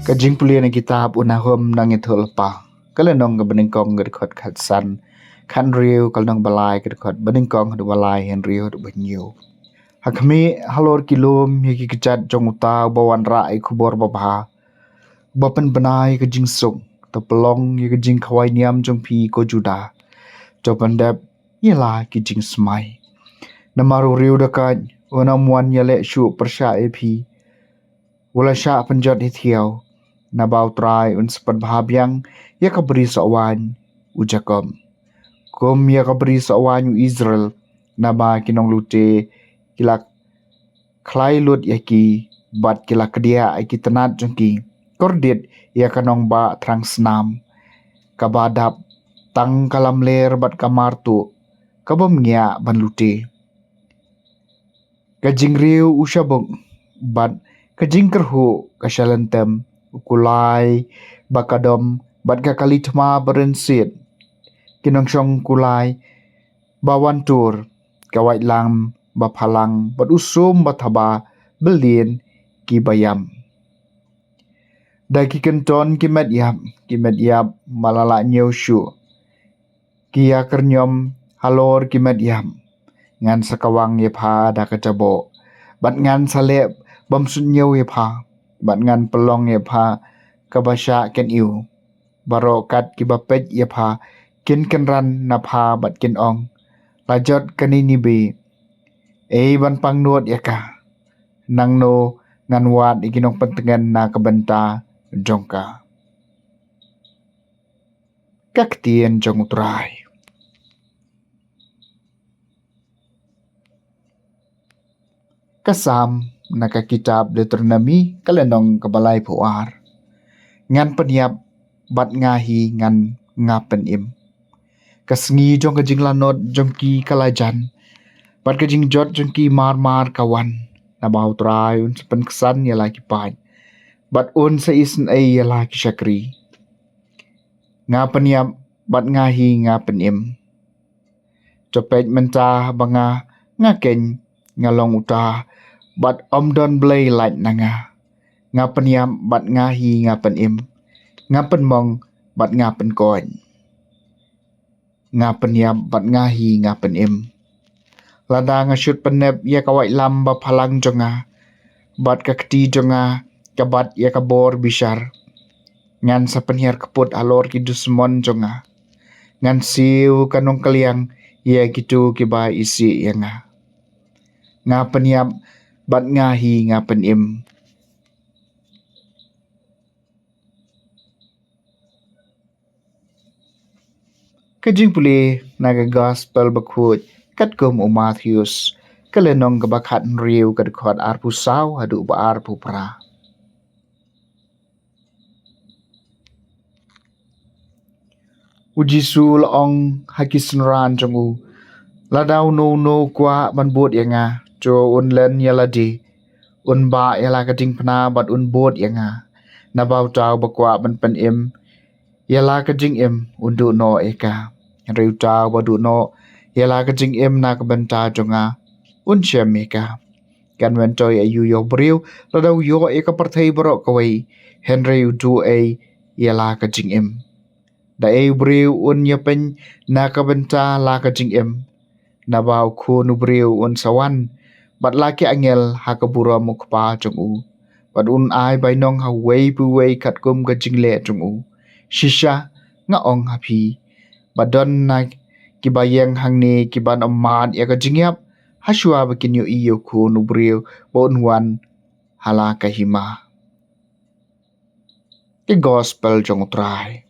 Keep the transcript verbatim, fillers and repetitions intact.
Ka jingpule na kitab u Nahum nang ïathuh lypa. Ka lynnong kaba nyngkong ka dkhot khatsan, khathynriew, ka lynnong balai ka dkhot banyngkong haduh balai, hynriew haduh bañiew. Ha khmih halor ki lum ïa ki kjat jong uta uba wanrah ïa ka khubor babha, uba pynbna ïa ka jingsuk, to pynlong ïa ka jingkhawai niam jong phi ko Juda. To pyndep ïa la ki jingsmai. Namar u riew dakait un ym wan ïaleh shuh pyrshah ïa phi, u la shah pynjot hithiaw. Naba U Trai un sa pynbha biang ïa ka bri sohwaiñ u Jakob, kum ïa ka bri sohwaiñ u Israel. Naba ki nonglute ki la khlai lut ïa ki, bad ki la kdiah ïa ki tnat jong ki. Kordit ïa ka nongbah thrang snam, kaba dap tang ka lamler bad ka martuh, kabym ngiah ban lute. Ka jingriew u shabuk, bad ka jingkyrhuh ka sha lyntem. U kulai ba ka dom, bad ka kali thma ba rynsied, ki nongshong kulai ba wan tur, ka waitlam ba phalang, bad u sum ba thaba, bylin ki ba ïam. Da ki kynton ki met ïap, ki met ïap ba la lah ñiew shuh, ki ïakyrñiom halor ki met ïap. Ngan sa kawang ïa pha da ka jaboh, bad ngan sa leh bymsuidñiew ïa pha, bad ngan pynlong ïa pha kaba shah kyniw. Baroh kat kiba peit ïa pha kin kynran na pha bad kin ong, la jot kane nibi. Ei ban pangnud ïa ka. Nangno ngan wad ïa ki nongpyntngen na ka bynta jong ka. Ka ktien jong U Trai. Ka Salm na ka kitab Deuteronomi, ka lynnong kaba laiphew ar. Ngan pynïap, bad nga hi ngan, nga pynim. Ka sngi jong ka jinglanot jong ki ka la jan, bad ka jingjot jong ki marmar ka wan. Naba U Trai un sa pynksan ïa la ki paid, bad un sa isynei ïa la ki shakri. Nga pynïap, bad nga hi nga pynim. To peit mynta ba nga, nga keiñ, nga long uta, bad ym don blei lait na nga. Nga pynïap, bad nga hi nga pynim. Nga pynmong, bad nga pynkoit. Nga pynïap, bad nga hi nga pynim. Lada nga shut pynnep ïa ka waitlam ba phalang jong nga, bad ka kti jong nga ka bat ïa ka bor bishar, ngan sa pynhiar kput halor ki dusmon jong nga. Ngan siew ka nongkylliang ïa kito kiba isih ïa nga. Nga pynïap, bad nga hi nga pynim. Ka jingpule na ka Gospel bakhuid katkum u Mathaios, ka lynnong kaba khathynriew, ka dkhot arphew saw haduh ba arphew phra. U Jisu u la ong ha ki synran jong u, lada uno uno u kwah ban bud ïa nga, to un len ïa lade, un bah ïa la ka jingphna bad un bud ïa nga. Naba uta uba kwah ban pynim ïa la ka jingim, un duh noh ïa ka. Hynrei uta uba duh noh ïa la ka jingim na ka bynta jong nga, un shem ïa ka. Kan myntoi aïu ïa u briew lada u ïoh ïa ka pyrthei baroh kawei, hynrei u duh ei ïa la ka jingim? Da ei u briew un ïapeiñ na ka bynta la ka jingim? Naba u Khun u briew un sa wan bad la ki angel ha ka burom u Kpa jong u, bad un ai bainong ha uwei pa uwei katkum ka jingleh jong u. Shisha, nga ong ha phi, ba don na kiba ïeng hangne kiban ym mad ïa ka jingïap, hashwa ba kin ïohi ïa u Khun u briew ba un wan ha la ka hima. Ka Gospel jong U Trai.